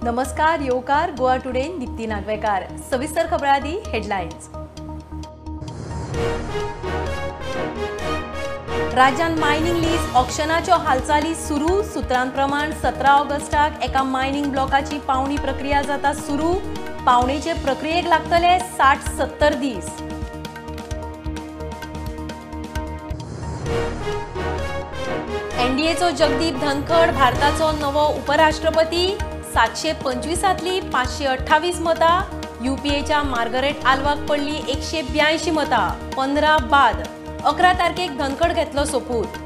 नमस्कार, येवकार गोवा टुडेन दीप्ती नागवेकार। सविस्तर खबरां आदी हेडलायन्स। राज्यान मायनिंग लीज ऑक्शनाच्यो हालचाली सुरू। सूत्रांप्रमाण 17 ऑगस्टाक एका मायनिंग ब्लॉकाची पावणी प्रक्रिया जाता सुरू। पावणेचे प्रक्रियेक लागतले 60-70 दीस। एनडीएचो जगदीप धनखड भारताचो नवो उपराष्ट्रपती। 725 528 मतां। यूपीएच्या मार्गरेट आल्वाक पडली 182 मतां, 15 बाद। 11 तारखेक धनखड घेतलो सोपूत।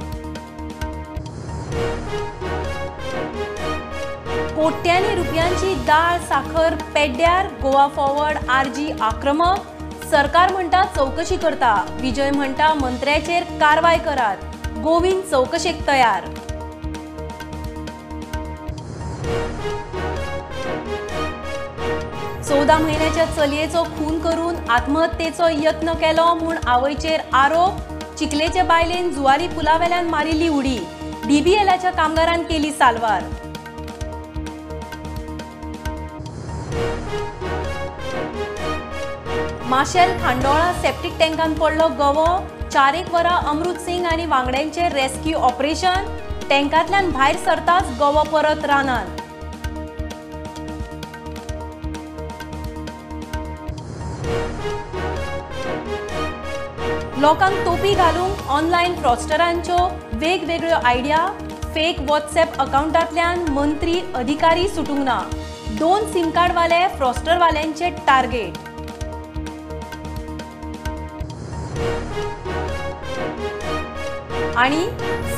कोट्यांनी रुपयांची दाळ साखर पेड्ड्यार। गोवा फॉरवर्ड आरजी आक्रमक। सरकार म्हणटा चौकशी करता, विजय म्हणटा मंत्र्याचेर कारवाय करात। गोविंद चौकशेक तयार। चौदा म्हयन्याच्या चलयेचो खून करून आत्महत्येचो यत्न केलो म्हूण आवयचेर आरोप। चिखलेचे बायलेन जुवारी पुलावेल्यान मारिल्ली उडी। डीबीएलाच्या कामगारान केली साल्वार। माशेल खांडोळा सेप्टीक टँकान पडलो गवो। 4-1 वरां अमृत सिंग आनी वांगड्यांचे रेस्क्यू ऑपरेशन। टँकांतल्यान भायर सरताच गवो परत रानान। लोकांक तोपी घालूंक ऑनलायन फ्रॉस्टरांच्यो वेगवेगळ्यो आयडिया। फेक व्हॉट्सएप अकाउंटांतल्यान मंत्री अधिकारी सुटूंक ना। 2 सिम कार्डवाले फ्रॉस्टरवाल्यांचे टार्गेट। आणि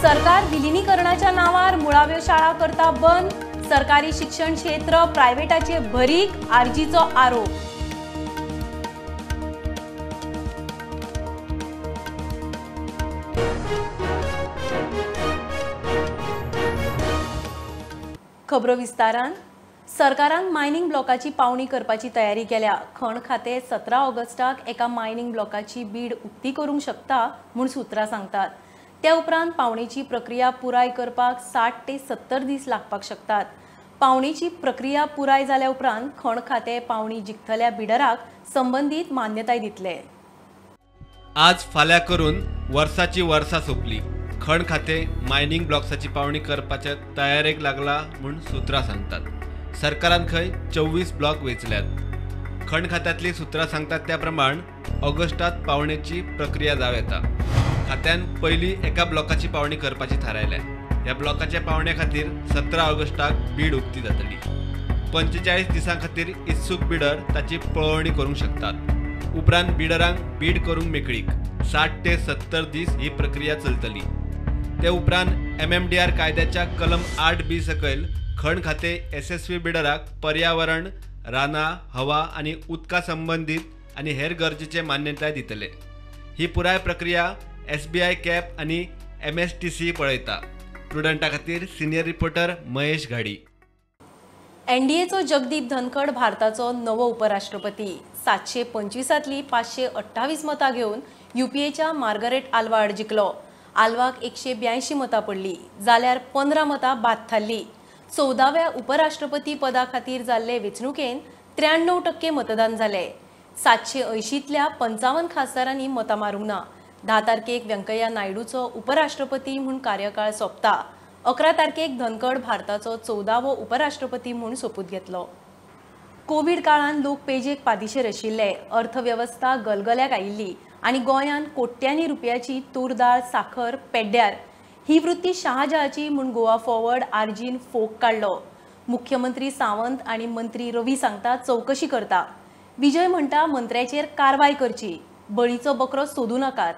सरकार विलिनीकरणाच्या नावार मुळाव्यो शाळा करता बंद। सरकारी शिक्षण क्षेत्र प्रायव्हेटाचे भरीक, आरजीचो आरोप। खबरो विस्तारान। सरकारान मायनिंग ब्लॉकाची पावणी करपाची तयारी केल्या। खण खाते 17 ऑगस्टाक एका मायनिंग ब्लॉकाची बीड उक्ती करूंक शकता म्हूण सूत्रां सांगतात। त्या उपरांत पावणेची प्रक्रिया पुराय करपाक 60 ते 70 दीस लागपाक शकतात। पावणेची प्रक्रिया पुराय जाल्या उपरांत खण खाते पावणी जिखतल्या बिडराक संबंदीत मान्यताय दितले। आज फाल्यां करून वर्साची वर्सां सोंपली। खण खाते मायनिंग ब्लॉक्साची पावणी करपाच्या तयारेक लागला म्हूण सूत्रां सांगतात। सरकारान खंय 24 ब्लॉक वेंचल्यात। खण खात्यांतली सूत्रां सांगतात त्या प्रमाण ऑगस्टात पावणेची प्रक्रिया जावं येता। खात्यान पयली एका ब्लॉकाची पावणी करपाची थारायल्या। ह्या ब्लॉकाच्या पावणे खातीर 17 ऑगस्टाक बीड उक्ती जातली। 45 दिसां खातीर इत्सूक बिडर ताची पळोवणी करूंक शकतात। उपरांत बिडरांक बीड करूंक मेकळीक। 60 ते 70 दीस ही प्रक्रिया चलतली। ते उपरांत MMDR कायद्याच्या कलम 8B सकयल खण खाते SSV बिडराक पर्यावरण, रानां, हवा आनी उदका संबंदीत आनी हेर गरजेचे मान्यताय दितले। ही पुराय प्रक्रिया SBI cap आनी MSTC पळयता। प्रुडंटा खातीर सिनियर रिपोर्टर महेश घाडी। एनडीएचो जगदीप धनखड भारताचो नवो उपराष्ट्रपती। 725 528 मतां घेवन यूपीएच्या मार्गरेट आल्वा आड जिखलो। आल्वाक 182 मतां पडली जाल्यार 15 मतां बाद थारली। 14व्या उपराष्ट्रपती पदा खातीर जाल्ले वेंचणुकेन 93% मतदान जालें। 780तल्या 55 खासदारांनी मतां मारूंक ना। 10 तारखेक व्यंकय्या नायडूचो उपराष्ट्रपती म्हूण कार्यकाळ सोंपता। 11 तारखेक धनखड भारताचो 14वो उपराष्ट्रपती म्हूण सोपूत घेतलो। कोवीड काळान लोक पेजेक पादिशेर आशिल्ले। अर्थवेवस्था गलगल्याक आयिल्ली आनी गोंयान कोट्यांनी रुपयाची तूर दाळ साखर पेड्ड्यार। ही वृत्ती शहाजहाची म्हूण गोवा फॉरवर्ड आरजीन फोग काडलो। मुख्यमंत्री सावंत आनी मंत्री रवी सांगता चौकशी करता। विजय म्हणटा मंत्र्याचेर कारवाय करची, बळीचो बकरो सोदू नाकात।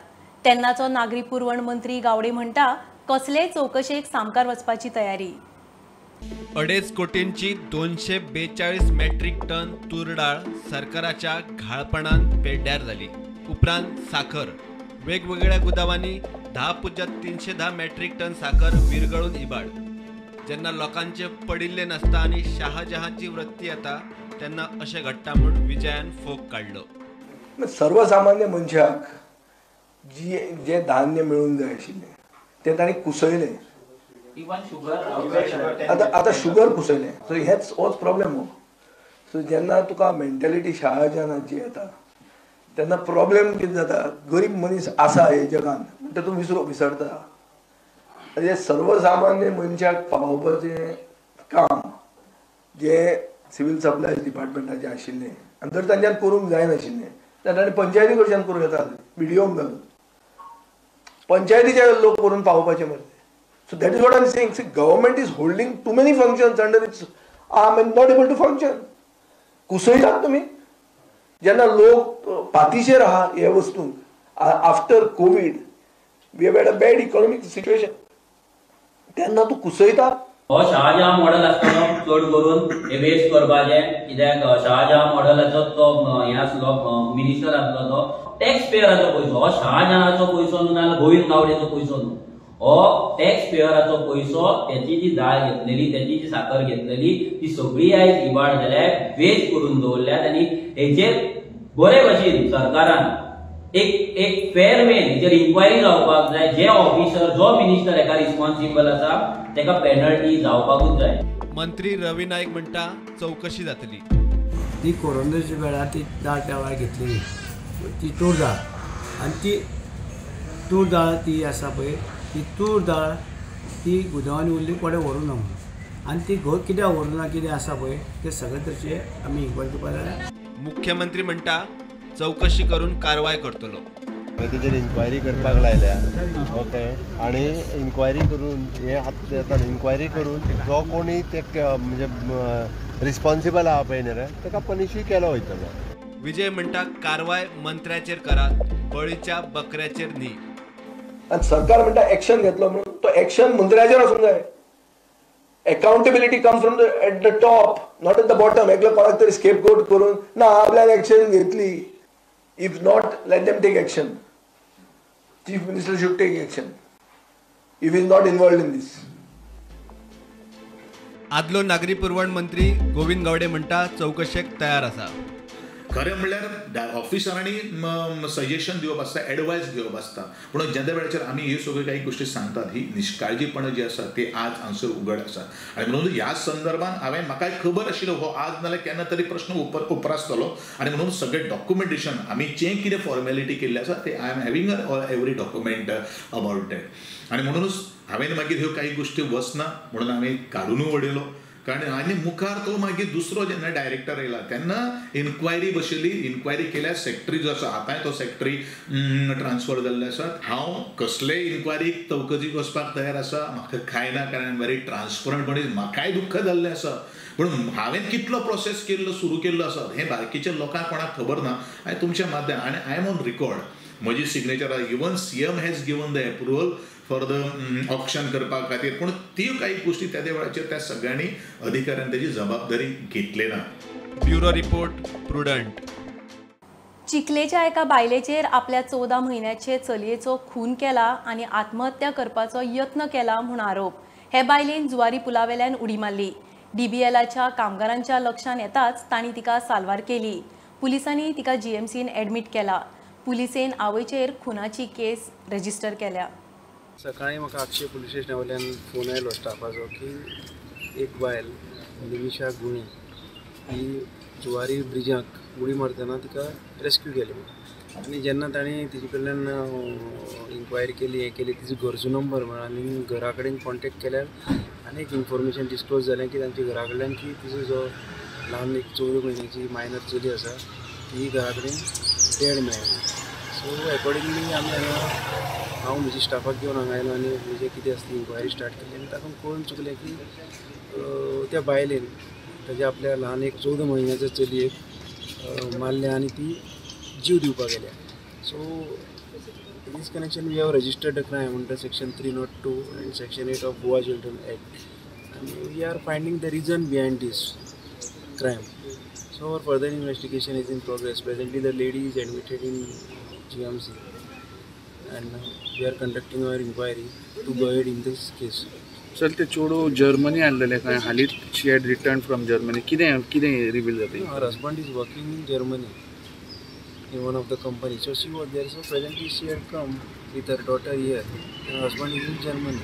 तेन्नाचो नागरी पुरवण मंत्री गावडे म्हणटा कसलेय चौकशेक सामकार वचपाची तयारी। 2.5 कोटींची 242 मेट्रीक टन तूर डाळ सरकाराच्या घाळपणान पेड्ड्यार जाली। उपरांत साखर वेगवेगळ्या गुदावांनी 10.310 मेट्रीक टन साखर विरगळून इबाड। जेन्ना लोकांचे पडिल्ले नासता आनी शहाजहाची वृत्ती येता तेन्ना अशें घडटा म्हूण विजयान फोग काडलो। सर्वसामान्य मनशाक जी जे धान्य मेळूंक जाय आशिल्लें तें तांणी कुसयलें। आतां आतां शुगर कुसयलें. सो हेच होच प्रॉब्लेम हो. सो जेन्ना तुका मेंटेलिटी शाहजहानाची येता तेन्ना प्रॉब्लेम कितें जाता, गरीब मनीस आसा हे जगान म्हणटा तूं विसरता. आनी हे सर्वसामान्य मनशाक पावोवपाचें काम जें सिवील सप्लायज डिपार्टमेंटाचें आशिल्लें आनी जर तांच्यान करूंक जायनाशिल्लें जाल्यार ताणें पंचायती कडच्यान करूं येता, बिडिओंक घालून पंचायतीचे लोक करून पावोवपाचे मरे. So that is what I am saying. See, government is holding too many functions under its arm and not able to function. कुसयतात तुमी जेन्ना लोक पातीचेर आहा हे वस्तूंक. After Covid we have had a bad economic situation, तेन्ना तूं कुसयता. हो Shahjahan model आसतलो चड करून हे वेस्ट करपाचें, कित्याक शाहजहां मॉडलाचो तो हें आसलो मिनिस्टर आसलो तो टॅक्स पेयराचो पयसो. हो शाहजहानाचो पयसो न्हू नाजाल्यार गोविंद गावडेचो पयसो न्हू, हो टॅक्स पेयराचो पयसो. त्याची जी दाळ घेतलेली, त्याची जी साकर घेतलेली ती सगळी आयज इबाड जाल्या, वेस्ट करून दवरल्यात. आनी हेचेर बरे भशेन सरकारान एक एक फेर वेन हेचेर इन्क्वायरी जावपाक जाय. जे ऑफिसर जो मिनिस्टर हेका रिस्पॉन्सिबल आसा तेका पेनल्टी जावपाकूच जाय. मंत्री रवी नायक म्हणटा चवकशी जातली. ती कोरोनाच्या वेळार ती दाळ त्या वेळार घेतलेली ती तूर दाळ, आनी ती तूर दाळ ती आसा पळय, ती तूर दाळ ती गुदांवांनी उरली, कोणें व्हरूंक ना म्हणून. आनी ती कित्याक व्हरूंक ना कितें आसा पळय तें सगळें तशें आमी इन्क्वायरी करपाक जाय. मुख्यमंत्री म्हणटा चवकशी करून कारवाय करतलो. तेजेर इन्क्वायरी करपाक लायल्या, ओके. आनी इन्क्वायरी करून हे आतां इन्क्वायरी करून जो कोणी ते म्हणजे रिस्पॉन्सिबल आहा पळय न्ही रे ताका पनिशूय केलो वयतलो. विजय म्हणटा कारवाय मंत्र्याचेर करात, बळीच्या बकऱ्याचेर न्ही. आनी सरकार म्हणटा एक्शन घेतलो म्हणून तो एक्शन मंत्र्याचेर आसूंक जाय. Accountability comes from the at the top, not at the bottom. एकलो कोणाक तरी स्केप गोट करून ना आपल्यान एक्शन घेतली. If not, let them take action. Chief Minister should take action if he is not involved in this. आदलो नागरी पुरवण मंत्री गोविंद गावडे म्हणटा चवकशेक तयार आसा. खरें म्हणल्यार ऑफिसरांनी सजेशन दिवप आसता, एडवायस दिवप आसता, पूण जेन्ना वेळाचेर आमी ह्यो सगळ्यो काही गोश्टी सांगतात ही निश्काळजीपणां जी आसा ती आज हांगसर उगड आसा. आनी म्हणून ह्या संदर्भान हांवें म्हाकाय खबर आशिल्लो हो आज नाल्यार केन्ना तरी प्रश्न उप्रासतलो आनी म्हणून सगळें डॉक्युमेंटेशन आमी जें कितें फॉर्मेलिटी केल्लें आसा ते I am having every document about that. आनी म्हणूनच हांवें मागीर ह्यो काही गोश्टी वचना म्हणून हांवें काडूनय उडयलो. कारण आनी मुखार तो मागीर दुसरो जेन्ना डायरेक्टर आयला तेन्ना इन्क्वायरी बशिल्ली, इन्क्वायरी केल्यार सेक्रेटरी जो आसा आतांय तो सेक्रेटरी ट्रान्सफर जाल्ले आसा. हांव कसलेय इन्क्वायरीक चवकशीक वचपाक तयार आसा, म्हाका कांय ना, कारण व्हेरी ट्रान्सपरंट मनीस, म्हाकाय दुख्ख जाल्लें आसा. पूण हांवें कितलो प्रोसेस केल्लो सुरू केल्लो आसा हें बाकीच्या लोकांक कोणाक खबर ना. आनी तुमच्या माध्यम आनी I am on record, म्हजी सिग्नेचर आसा. Even CM has given the approval for the auction करपा खातीर, पूण त्यो काही गोश्टी त्या वेळाचेर त्या सगळ्यांनी अधिकाऱ्यांनी तेजी जबाबदारी घेतली ना. Bureau report, Prudent. चिखलेच्या एका बायलेचेर आपल्या 14 म्हयन्याचे चलयेचो खून केला आनी आत्महत्या करपाचो यत्न केला म्हूण आरोप. हे बायलेन जुवारी पुलावेल्यान उडी मारली. डीबीएलाच्या कामगारांच्या लक्षान येताच तांणी तिका साल्वार केली. पुलिसांनी तिका जीएमसीन एडमीट केला. पुलिसेन आवयचेर खुनाची केस रजिस्टर केल्या. सकाळी म्हाका आगशे पुलीस स्टेशना वयल्यान फोन आयलो स्टाफाचो की एक बायल निमिशा गुणे ही जुवारी ब्रिजाक उडी मारतना तिका रेस्क्यू केली आनी जेन्ना तांणी तिजे कडल्यान इन्क्वायरी केली, हें केली, तिजो घरचो नंबर मेळ्ळो आनी घरा कडेन कॉन्टेक्ट केल्यार आनी एक इन्फॉर्मेशन डिस्क्लोज जालें की तांच्या घरा कडल्यान की तिजो जो ल्हान एक 14 म्हयन्याची मायनर चली आसा ती घरा कडेन डेड मेळ्ळी. सो एकॉर्डिंगली आमी हांगा हांव म्हज्या स्टाफाक घेवन हांगा आयलो आनी म्हजें कितें आसा ती इन्क्वायरी स्टार्ट केली आनी तातूंत कळून चुकलें की त्या बायलेन ताज्या आपल्या ल्हान एक 14 म्हयन्याच्या चलयेक मारल्या आनी ती जीव दिवपाक गेल्या. So in this connection we have registered a crime under section 302 and section 8 of Goa children act आनी we are finding the reason behind this crime. So our further investigation is in progress. Presently the lady is admitted in GMC and we are conducting our inquiry to go ahead in this case. Sir, ते चेडूं Germany आसलेलें खंय, हालींच she had return from Germany, कितें कितें reveal जाता? Her husband is working in Germany in one of the company, so she was there. So presently she had come with her daughter here and her husband is in Germany.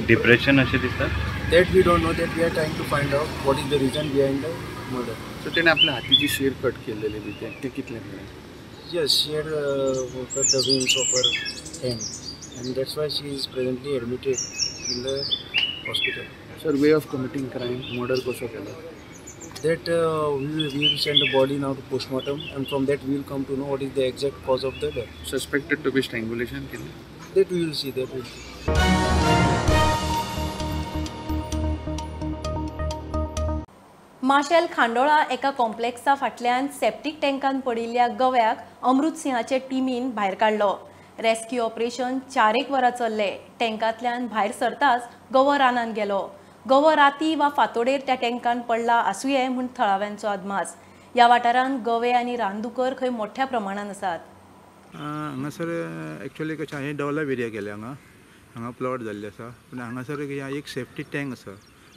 Depression अशें दिसता? That we don't know, that we are trying to find out what is the reason behind the murder. So तेणे आपल्या हातीची शीर cut केलेली बी ते कितले मेरेन? Yes, she had cut the veins of her hand and that's why she is presently admitted in the hospital. Sir, way of committing crime, murder कसो केला? That we will send the body now to postmortem and from that we will come to know what is the exact cause of the death. Suspected to be strangulation केलें? That we will see, that we will see. Marcel Khandola एका कॉम्प्लेक्सा फाटल्यान septic टँकान पडिल्ल्या गव्याक अमृत सिंहाचे टिमीन भायर काडलो. Rescue operation 4 वरां चल्ले. टँकांतल्यान भायर सरताच गवो रानान गेलो. गवो राती वा फातोडेर त्या टँकान पडला आसुये म्हूण थळाव्यांचो अदमास. ह्या वाठारांत गवे आनी रानदुकर खंय मोठ्या प्रमाणान आसात. हांगासर एक्चुअली कशें हें डेवलप एरिया केल्या, हांगा हांगा प्लॉट जाल्ले आसा, पूण हांगासर एक सेफ्टी टँक आसा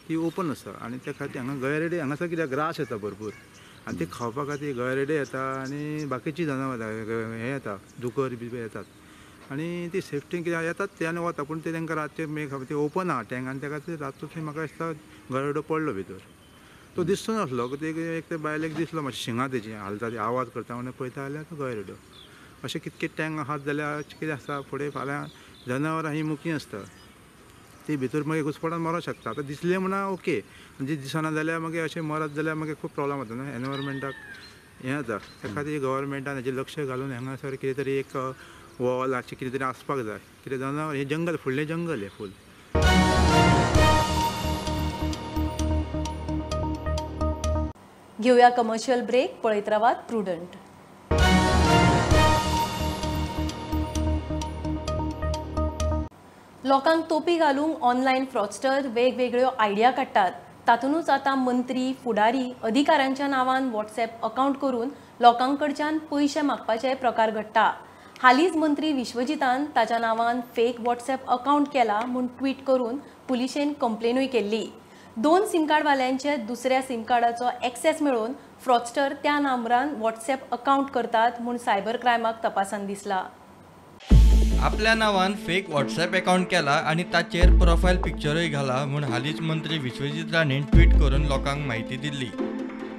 ती ओपन आसा आनी त्या खातीर हांगा गवेरेडे हांगासर कित्याक ग्रास येता भरपूर आनी ते खावपा खातीर गवेरेडे येता आनी बाकीची जनावरां हें येता, दुकर बी येतात आनी ती सेफ्टी कित्याक येतात ते आनी वता, पूण ते तांकां रातचे मेळ ते ओपन आहा टँक आनी त्या खातीर रातचो थंय म्हाका दिसता गवेरेडो पडलो भितर. तो दिसचो नासलो, ते एक ते बायलेक दिसलो मातशें शिंगां तेजी हालता, ती आवाज करता म्हणून पळयता जाल्यार तो गवेरेडो. अशें कितके टँक आहात जाल्यार कितें आसता फुडें फाल्यां जनावरां ही मुकी आसता, ती भितर मागीर घुसपडान मरोंक शकता. आतां दिसलें म्हणून ओके, म्हणजे दिसना जाल्यार मागीर अशें मरत जाल्यार मागीर खूब प्रोब्लम जाता न्हू एनवायरमेंटाक हें जाता. त्या खातीर गव्हर्मेंटान हेजेर लक्ष घालून हांगासर कितें तरी एक वॉल अशें कितें तरी आसपाक जाय. कितें जनावर हें जंगल, फुडलें जंगल हें फूल. घेवया कमर्शियल ब्रेक. पळयत रावात प्रुडंट. लोकांक तोपी घालूंक ऑनलायन फ्रॉडस्टर वेगवेगळ्यो आयडिया काडटात. तातूंतच आतां मंत्री, फुडारी, अधिकाऱ्यांच्या नांवान व्हॉट्सएप अकावंट करून लोकांकडच्यान पयशे मागपाचे प्रकार घडटा. हालींच मंत्री विश्वजितान ताच्या नांवान फेक व्हॉट्सएप अकावंट केला म्हूण ट्वीट करून पुलिशेन कंप्लेनूय केल्ली. 2 सिम कार्डवाल्यांचे दुसऱ्या सिम कार्डाचो एक्सेस मेळोवन फ्रॉडस्टर त्या नंबरान व्हॉट्सएप अकावंट करतात म्हूण सायबर क्रायमाक तपासान दिसला. आपल्या नांवान फेक व्हॉट्सएप अकाउंट केला आनी ताचेर प्रोफायल पिक्चरूय घाला म्हूण हालींच मंत्री विश्वजीत राणेन ट्वीट करून लोकांक म्हायती दिल्ली.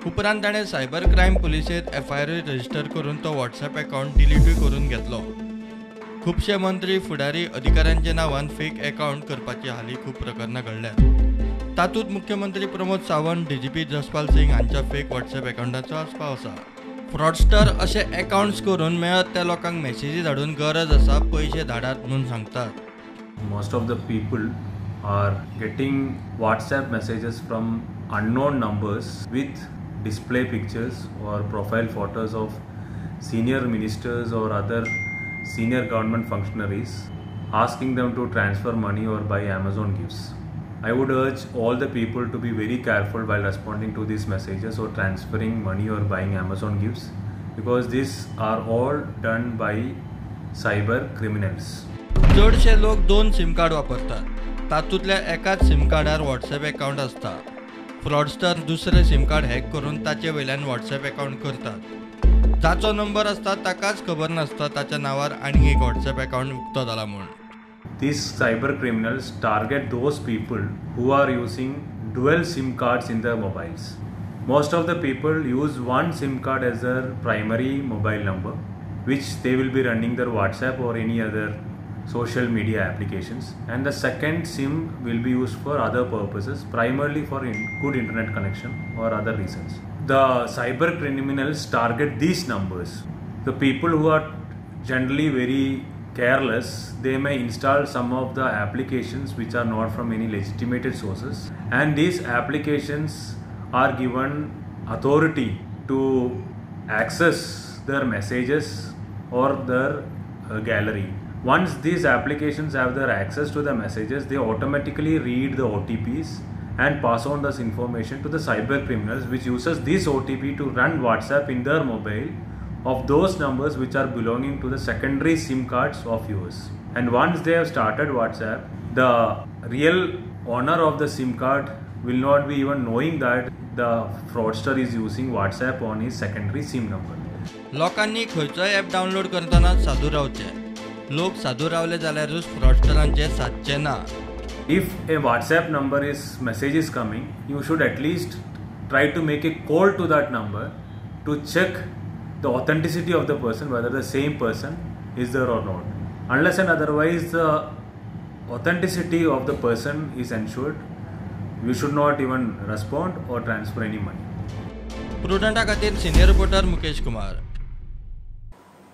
उपरांत ताणें सायबर क्रायम पुलिशेंत एफआयआरूय रजिस्टर करून तो व्हॉट्सएप अकाउंट डिलीटूय करून घेतलो. खुबशे मंत्री, फुडारी, अधिकाऱ्यांच्या नांवान फेक अकाउंट करपाची हालीं खूब प्रकरणां घडल्यात. तातूंत मुख्यमंत्री प्रमोद सावंत, डीजीपी जसपाल सिंग हांच्या फेक व्हॉट्सएप अकाउंटाचो आस्पाव आसा. फ्रॉडस्टर अशे अकाउंट्स करून मेळत त्या लोकांक मेसेजी धाडून गरज आसा पयशे धाडात म्हणून सांगतात. Most of the people are getting WhatsApp messages from unknown numbers with display pictures or profile photos of senior ministers or other senior government functionaries asking them to transfer money or buy Amazon gifts. I would urge all the people to be very careful while responding to these messages or transferring money or buying Amazon gifts, because these are all done by cyber criminals. चडशे लोक 2 SIM card वापरतात. तातूंतल्या एकाच SIM कार्डार WhatsApp account आसता. Fraudster दुसरे SIM card hack करून ताचे वयल्यान व्हॉट्सएप अकाउंट करतात. जाचो नंबर आसता ताकाच खबर नासता ताच्या नांवार आनी एक व्हॉट्सएप अकाउंट उक्तो जाला म्हूण. These cyber criminals target those people who are using dual SIM cards in their mobiles. Most of the people use one SIM card as their primary mobile number, which they will be running their WhatsApp or any other social media applications, and the second SIM will be used for other purposes, primarily for good internet connection or other reasons. The cyber criminals target these numbers. The people who are generally very careless, they may install some of the applications which are not from any legitimated sources, and these applications are given authority to access their messages or their gallery. Once these applications have their access to the messages, they automatically read the OTPs and pass on this information to the cyber criminals, which uses this OTP to run WhatsApp in their mobile of those numbers which are belonging to the secondary SIM cards of yours. And once they have started WhatsApp, the real owner of the SIM card will not be even knowing that the fraudster is using WhatsApp on his secondary SIM number. लोकांनी खंयचोय app download करतना सादूर रावचें. लोक सादूर रावले जाल्यारूच फ्रॉडस्टरांचे सादचे ना. If a WhatsApp number is message is coming, you should at least try to make a call to that number to check the authenticity of the person, whether the same person is there or not. Unless and otherwise the authenticity of the person is ensured, you should not even respond or transfer any money. प्रुडंटा खातीर senior reporter Mukesh Kumar.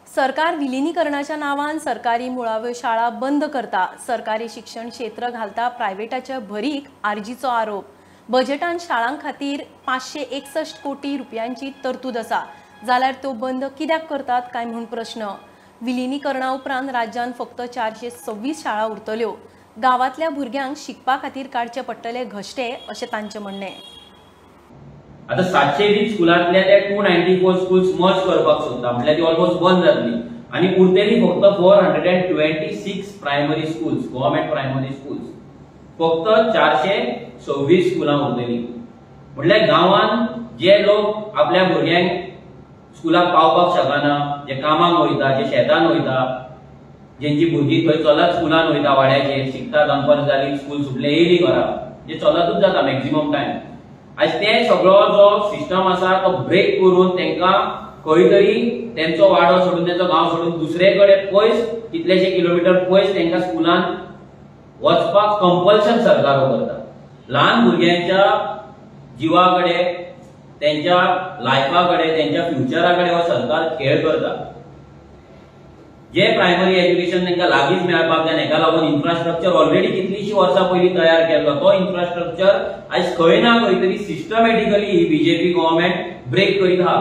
सरकार विलिनीकरणाच्या नावान सरकारी मुळाव्यो शाळा बंद करता, सरकारी शिक्षण क्षेत्र घालता प्रायव्हेटाच्या भरीक आरजीचो आरोप. बजेटान शाळां खातीर 561 कोटी रुपयांची तरतूद आसा, जाल्यार त्यो बंद कित्याक करतात काय म्हूण प्रश्न. विलिनीकरणा उपरांत राज्यान फक्त 426 शाळा उरतल्यो. गांवांतल्या भुरग्यांक शिकपा खातीर काडचे पडटले घश्टे अशें तांचें म्हणणें. आता 720 स्कुलांतल्या ते 294 स्कूल्स मर्ज करपाक सोदता, म्हटल्यार ती ऑलमोस्ट बंद जातली आनी उरतली फक्त 426 primary schools, government primary schools. फक्त 426 स्कुलां उरतली. म्हटल्यार गांवांत जे लोक आपल्या भुरग्यांक स्कुलाक पावपाक शकना, जे कामाक वयता, जे शेतान वयता, जेंची भुरगीं थंय चलत स्कुलान वयता, वाड्याचेर शिकता, दनपार जाली स्कूल सुटलें येयली घरा, जे चलतूच जाता मॅक्झिमम टायम. आयज ते सगळो जो सिस्टम आसा तो ब्रेक करून तांकां खंय तरी तेंचो वाडो सोडून, तेंचो गांव सोडून दुसरे कडेन पयस कितलेशे किलोमिटर पयस तांकां स्कुलान वचपाक कंपल्शन सरकार करता. ल्हान भुरग्यांच्या जिवा कडेन, तेंच्या लायफा कडेन, तेंच्या फ्युचरा कडेन हो सरकार खेळ करता. जे प्रायमरी एज्युकेशन तांकां लागींच मेळपाक जाय, हेका लागून इन्फ्रास्ट्रक्चर ऑलरेडी कितलींशीं वर्सां पयलीं तयार केल्लो तो इन्फ्रास्ट्रक्चर आयज खंय ना खंय तरी सिस्टमॅटिकली ही बीजेपी गव्हर्मेंट ब्रेक करीत आहा.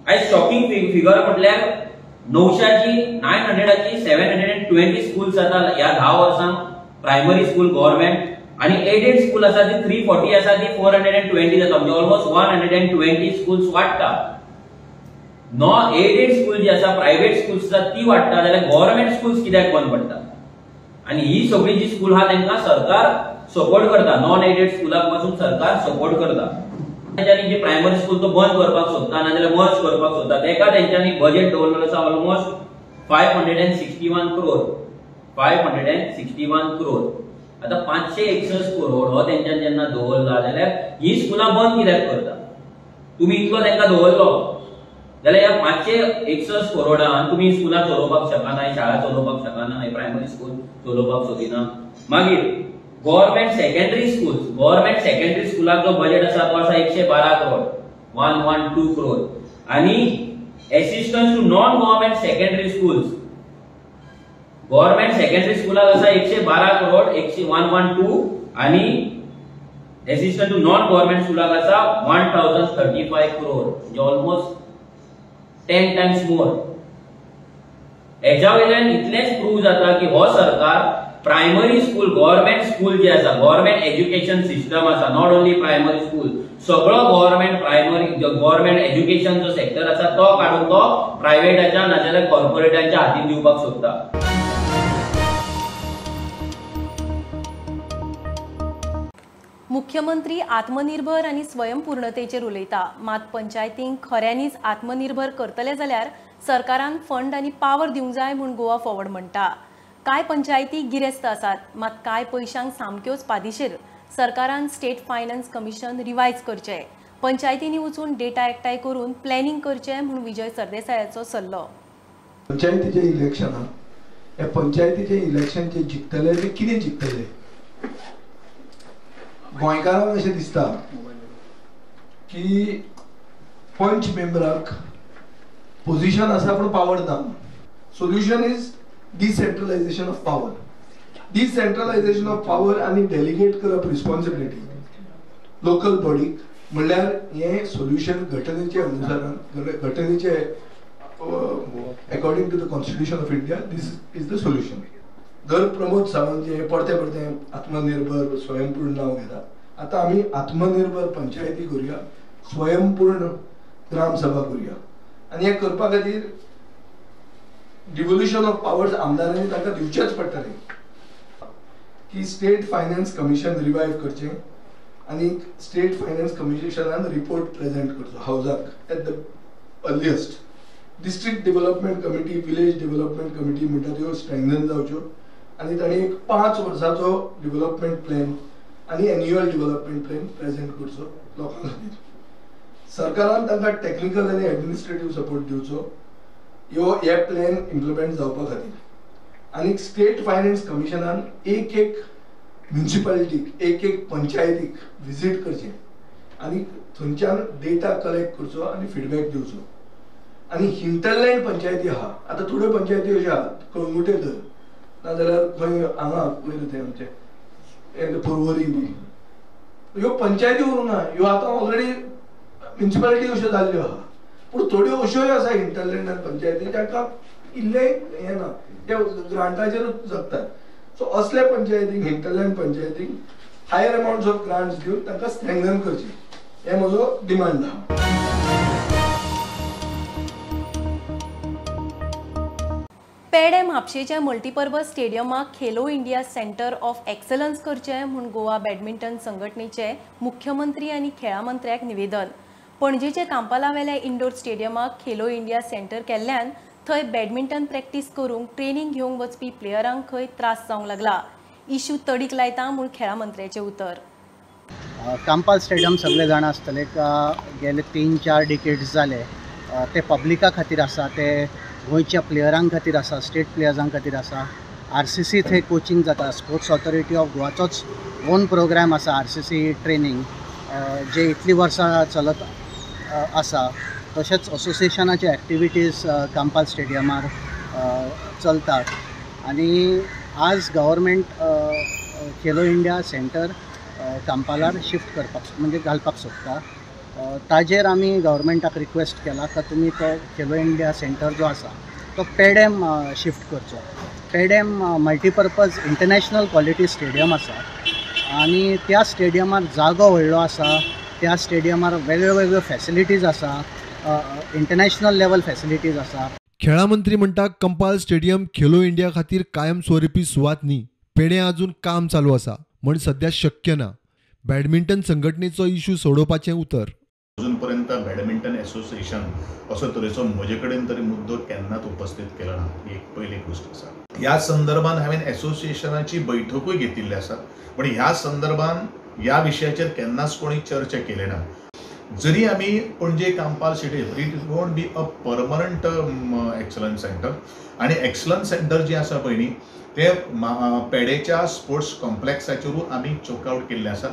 आयज शॉकिंग फिगर म्हटल्यार 900ची 900ची 720 स्कूल्स आतां ह्या 10 वर्सांक प्रायमरी स्कूल गव्हर्मेंट, आनी एडेड स्कूल आसा ती 340 आसा ती 420 जाता, म्हणजे ऑलमोस्ट 120 स्कूल्स वाडटा. नॉन एडेड स्कूल जी आसा, प्रायव्हेट स्कूल्स आसा ती वाडटा, जाल्यार गव्हर्मेंट स्कूल्स कित्याक बंद पडटा? आनी ही सगळी जी स्कूल आहा तांकां सरकार सपोर्ट करता, नॉन एडेड स्कुलाक पासून सरकार सपोर्ट करता. तेंच्यांनी जे प्रायमरी स्कूल तो बंद करपाक सोदता नाजाल्यार मर्ज करपाक सोदता, तेका तेंच्यांनी बजेट दवरलेलो आसा ऑलमोस्ट 561 क्रोर, 561 क्रोर. आतां 561 करोड हो तेंच्यांनी जेन्ना दवरला जाल्यार ही स्कुलां बंद कित्याक करता? तुमी इतलो तांकां दवरलो जाल्यार ह्या 561 करोडान तुमी स्कुलां चलोवपाक शकना, शाळा चलोवपाक शकना, प्रायमरी स्कूल चलोवपाक सोदिना. मागीर government secondary schools, government secondary स्कुलाक जो बजेट आसा तो आसा 112 करोड, 112 करोड. आनी assistance to non government secondary schools, government secondary स्कुलाक आसा 112 करोड, 112, आनी एसिस्टंट टू नॉन गव्हर्मेंट स्कुलाक आसा 1035 करोड, म्हणजे ऑलमोस्ट 10 टायम्स मोर. हेज्या वयल्यान इतलेंच प्रूव जाता की हो सरकार प्रायमरी स्कूल, गव्हर्मेंट स्कूल जे आसा, गव्हर्मेंट एज्युकेशन सिस्टम आसा, not only primary school, सगळो गव्हर्मेंट प्रायमरी गव्हर्मेंट एज्युकेशन जो सेक्टर आसा तो काडून तो प्रायव्हेटाच्या नाजाल्यार कॉर्पोरेटांच्या हातीन दिवपाक सोदता. मुख्यमंत्री आत्मनिर्भर आनी स्वयंपूर्णतेचेर उलयता, मात पंचायतींक खऱ्यांनीच आत्मनिर्भर करतले जाल्यार सरकारान फंड आनी पावर दिवंक जाय म्हूण गोवा फॉरवर्ड म्हणटा. कांय पंचायती गिरेस्त आसात, मात कांय पयशांक सामक्योच पादिशेर. सरकारान स्टेट फायनान्स कमिशन रिवायज करचें, पंचायतींनी वचून डेटा एकठांय करून प्लॅनिंग करचें म्हूण विजय सरदेसायाचो सल्लो. पंचायतीचें इलेक्शन, ह्या पंचायतीचें इलेक्शन जे जिखतले ते कितें जिखतले? गोंयकारांक अशें दिसता की पंच मेंबराक पोजिशन आसा पूण पावर ना. Solution is decentralisation of power. Decentralisation of power आनी डेलिगेट करप रिस्पॉन्सिबिलिटी लोकल बॉडीक, म्हणल्यार हें सोल्युशन घटनेचे अनुसारान, घटनेचे according to the constitution of India this is the solution. दर प्रमोद सावंत जे परते परते आत्मनिर्भर स्वयंपूर्ण नांव घेता, आतां आमी आत्मनिर्भर पंचायती करुया, स्वयंपूर्ण ग्रामसभा करुया. आनी हें करपा खातीर डिवोल्युशन ऑफ पावर्स आमदारांनी तांकां दिवचेच पडटलें की स्टेट फायनान्स कमिशन रिवायव करचें आनी स्टेट फायनान्स कमिशनान रिपोर्ट प्रेजेंट करचो हावजाक at the earliest. District development committee, village development committee म्हणटा त्यो स्ट्रेंथन जावच्यो आनी तांणी एक 5 वर्साचो डेव्हलपमेंट प्लॅन आनी एन्युअल डेव्हलपमेंट प्लॅन प्रेजेंट करचो लोकां खातीर. सरकारान तांकां टॅक्निकल आनी एडमिनिस्ट्रेटीव सपोर्ट दिवचो ह्यो हे प्लॅन इम्प्लिमेंट जावपा खातीर. आनी स्टेट फायनान्स कमिशनान एक एक म्युनिसिपालिटीक, एक एक पंचायतीक विजीट करचें आनी थंयच्यान डेटा कलेक्ट करचो आनी फिडबॅक दिवचो. आनी हिंटरलँड पंचायती आहा, आतां थोड्यो पंचायती अश्यो आहात, कळंगुटे धर नाजाल्यार खंय हांगा वयर थंय आमचे पर्वरी बी, ह्यो पंचायती उरूंक ना, ह्यो आतां ऑलरेडी म्युनिसिपालिटी अश्यो जाल्ल्यो आहा. पूण थोड्यो अश्योय आसा हिंटरलँडान पंचायती तांकां इल्लें हें ना, ते ग्रांटाचेरूच जगतात. सो असल्या पंचायतींक, हिंटरलँड पंचायतींक हायर अमाउंट्स ऑफ ग्रांट्स दिवन तांकां स्ट्रेंथन करचें, हें म्हजो डिमांड आहा. पेडे म्हापशेच्या मल्टीपर्पज स्टेडियमाक Khelo India centre of excellence करचें म्हूण गोवा बॅडमिंटन संघटनेचे मुख्यमंत्री आनी खेळां मंत्र्याक निवेदन. पणजेचे कांपालावेल्या इंडोर स्टेडियमाक खेलो इंडिया सेंटर केल्ल्यान थंय बॅडमिंटन प्रॅक्टीस करूंक ट्रेनींग घेवंक वचपी प्लेयरांक खंय त्रास जावंक लागला. इश्यू तडीक लायता म्हूण खेळां मंत्र्याचें उतर. कांपाल स्टेडियम सगळे जाणा आसतले का गेले 3-4 डिकेड्स जाले ते पब्लिका खातीर आसा, ते गोंयच्या प्लेयरां खातीर आसा, स्टेट प्लेयर्सां खातीर आसा. आर.सी.सी थंय कोचिंग जाता, स्पोर्ट्स ऑथॉरिटी ऑफ गोवाचोच ओन प्रोग्राम आसा आर.सी.सी ट्रेनींग जे इतलीं वर्सां चलत आसा. तशेंच असोसिएशनाचे एक्टिविटीज कांपाल स्टेडियमार चलतात. आनी आज गव्हर्मेंट खेलो इंडिया सेंटर कांपालार शिफ्ट करपाक म्हणजे घालपाक सोदता. ताजेर आमी गव्हर्मेंटाक रिक्वेस्ट केला का तुमी तो खेलो इंडिया सेंटर जो आसा तो पेडेम शिफ्ट करचो. Pedem multipurpose international quality stadium आसा आनी त्या स्टेडियमार जागो व्हडलो आसा, त्या स्टेडियमार वेगळ्यो वेगळ्यो फॅसिलिटीज आसा, इंटरनॅशनल लेवल फॅसिलिटीज आसा. खेळां मंत्री म्हणटा कंपाल स्टेडियम खेलो इंडिया खातीर कायम स्वरुपी सुवात न्ही, पेडे अजून काम चालू आसा म्हण सध्या शक्य ना. बॅडमिंटन संघटनेचो इश्यू सोडोवपाचें उतर. अजून पर्यंत बॅडमिंटन एसोसिएशन असो तरेचो म्हजे कडेन तरी मुद्दो केन्नाच उपस्थित केला ना, ही एक पयली गोश्ट आसा. ह्या संदर्भान हांवें एसोसिएशनाची बैठकूय घेतिल्ली आसा, पण ह्या संदर्भान ह्या विशयाचेर केन्नाच कोणी चर्चा केली ना. जरी आमी Panaji Campal stadium it won't be a permanent excellence centre आनी एक्सलन्स सेंटर जें आसा पळय न्ही तें पेडेच्या स्पोर्ट्स कॉम्प्लेक्साचेरूय आमी चोक आवट केल्लें आसा.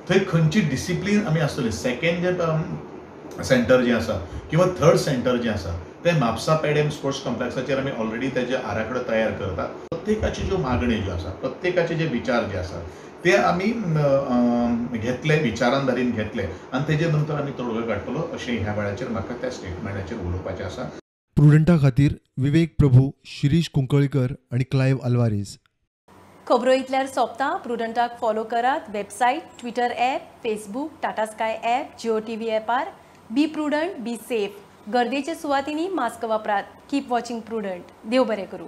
थंय खंयची डिसिप्लीन आमी आसतली, सेकेंड जे सेंटर जें आसा किंवा थर्ड सेंटर जें आसा तें म्हापसा पेडेम स्पोर्ट्स कॉम्प्लेक्साचेर आमी ऑलरेडी तेजे आराखडो तयार करता. प्रत्येकाची ज्यो मागण्यो ज्यो आसा, प्रत्येकाचे जे विचार जे आसा ते आमी घेतले, विचारांधारीन घेतले आनी तेजे नंतर आमी तोडगो काडटलो अशें ह्या वेळाचेर म्हाका त्या स्टेटमेंटाचेर उलोवपाचें आसा. प्रुडंटा खातीर विवेक प्रभू, शिरीष कुंकळीकर आनी क्लायव्ह अल्वारीज. खबरो इतल्यार सोंपता. प्रुडंटाक फॉलो करात website, Twitter app, Facebook, Tata Sky app, Jio TV ॲपार. Be prudent, be safe. गर्देच्या सुवातींनी मास्क वापरात. Keep watching Prudent. देव बरें करूं.